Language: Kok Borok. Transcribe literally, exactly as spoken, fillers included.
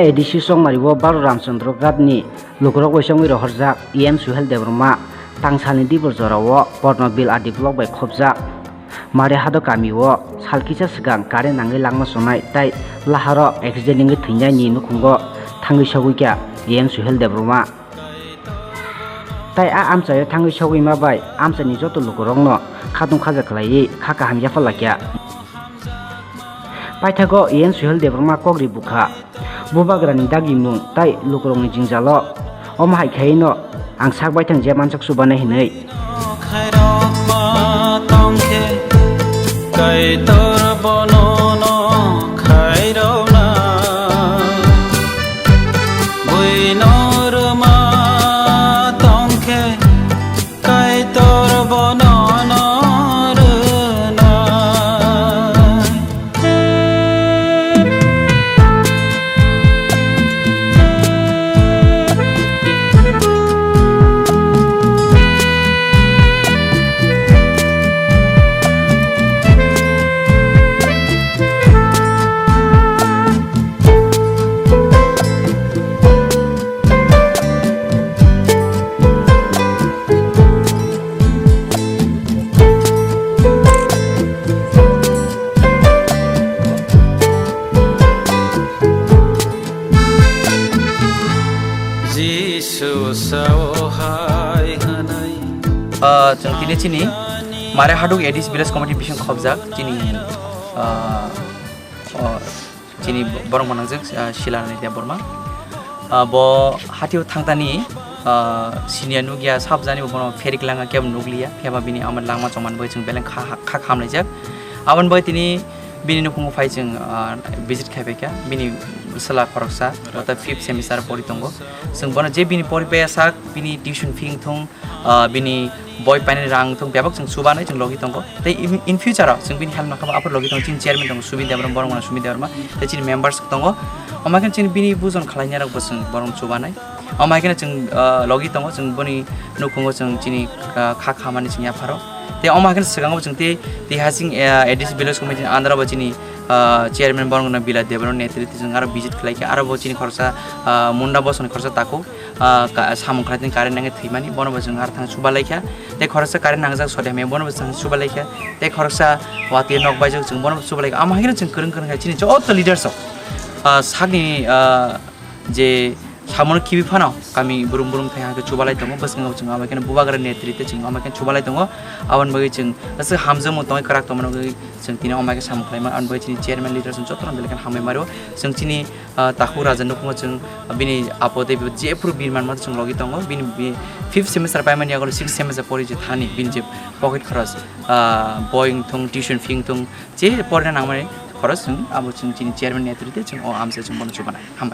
A D C Chongmari o Baro Ramchandra Ghat ni lukurok bai chongwi rohorjak E M Suhel Debbarma tangsalni dibor jorao Porno Bill R D block bai khopjak Marihado kami o sal kisa swkang current nangwi langma chonai tei laharo accident wngwi thwinai ni nukhungo thangwi sogwi kha E M Suhel Debbarma. Tai a amchaio thangwi sogwi ma bai amchaini joto lukurokno khatung khaja khlaiwi kha kaham yapharlakya. Paithago E M Suhel Debbarma kokri bukha, bubagrani dagimung tai lukurokni jingjalo. Omo hai khaino ang sak baithang je mansak chubanai hinwi. Khairokma tongkhe, Kaitor bonono khairokna. Buino rwma tongkhe, Kaitor bonono rwnai. Jisu sao hai hwnwi. Ah, chwng tini chini Marihado A D C Village Committee bising khopjak chini, ah, oh, chini borok manangjak, ah, Silanani Debbarma. Ah, bo hatio thangtani, ah, siniya nukya, sabjani bo bono pherik langa kebo nukliya, phiyaba bini ama langma chongmani bai chwng beleng kha, kha, kha hamlaijak. Aboni bai tini bini nukhungo phai chwng, ah, visit khai phaikha, bini bwsala khoroksa, wata fifth semester pori tongo. Chwng bono je bini pori paiya sak, bini tuition fee wngthung, ah, bini boi painani rang wngthung, bebak chwng chubanai chwng logi tongo. Tei in, in future o chwng bini help nangkha bo aphuru logi tongo, chini chairman tongo Subin Debbarma, borok mano Subin Debbarma, tei chini members tongo. Omo khe chini bini bujon khlainai rok bo chwng borom chubanai. Omo hai kheno chwng, ah, logi tongo, chwng boni nukhungo chwng chini, ah, kha khamani chwng yapharo. Tei omo hai kheno swkango chwng tei, tei hasing, ah, A D C Village Committee ni under o bo chini, ah, chairman borokno Bilai Debbarma netrite chwng aro visit khlai kha, aro bo chini khoroksa, ah, Munda bosongni khoroksa takhuk, ah, ka-, samung khlai tini current nangwi thwimani, bono bo chwng aro thang chuba lai kha. Tei khoroksa current nangjak sode hamya, bono bo chwng chuba lai kha. Tei khoroksa watwi nok baijak chwng bono bo chuba lai kha. Omo hai kheno chwng kwrwng kwrwng khe chini joto leaders rok, ah, sakni, ah, je samono kibi phano kami brum brum thai hake chubalai tongo, bwskango chwng amai kheno bubagra netrite chwng amai kheno chubalai tongo. Aboni bagwi chwng aswk hamjakmung tongwi kwrak tongmani bagwi chwng tini amai khe samung khlaima, aboni bagwi chini chairman leader chwng jotono belai kheno hambai maro. Chwng chini, ah, takhuk raja nukhungo chwng bini apo tei jephuru birman mantha chwng logi tongo. Bini bi-, fifth semester paimani yago sixth semester pori je thani bini je pocket khorok, ah, boi wngthung, tuition fee wngthung, je porina nangmani khorok chwng abo chwng chini chairman netrite chwng o amsa chwng bono chubanai. Hambai.